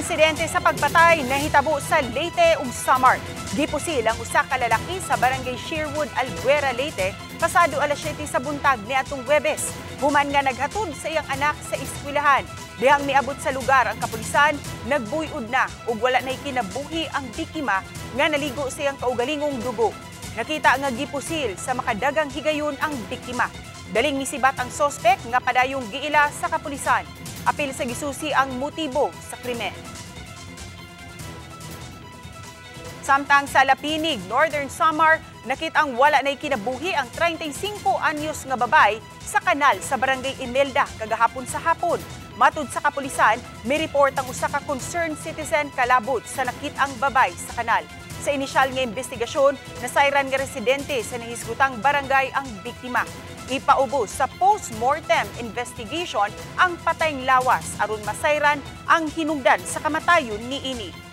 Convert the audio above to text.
Insidente sa pagpatay nahitabo sa Leyte ug Samar. Gipusil ang usa ka lalaki sa Barangay Sherwood, Albuera, Leyte pasado alas 7 sa buntag niadtong Huwebes. Human nga naghatod sa iyang anak sa eskwelahan. Dihang miabot sa lugar ang kapulisan, nagbuyod na ug wala nay kinabuhi ang biktima nga naligo sa iyang kaugalingong dugo. Nakita nga gipusil sa makadagang higayon ang biktima. Daling misibat ang sospek nga padayong giila sa kapulisan. Apil sa gisusi ang motibo sa krimen. Samtang sa Lapinig, Northern Samar, nakitang wala na'y kinabuhi ang 35 anyos nga babay sa kanal sa Barangay Imelda kagahapon sa hapon. Matud sa kapulisan, may report ang usa ka concerned citizen kalabot sa nakitang babay sa kanal. Sa inisyal nga investigasyon, nasayran nga residente sa nahisgutang barangay ang biktima. Ipaubos sa post-mortem investigation ang patayng lawas aron masayran ang hinungdan sa kamatayon niini.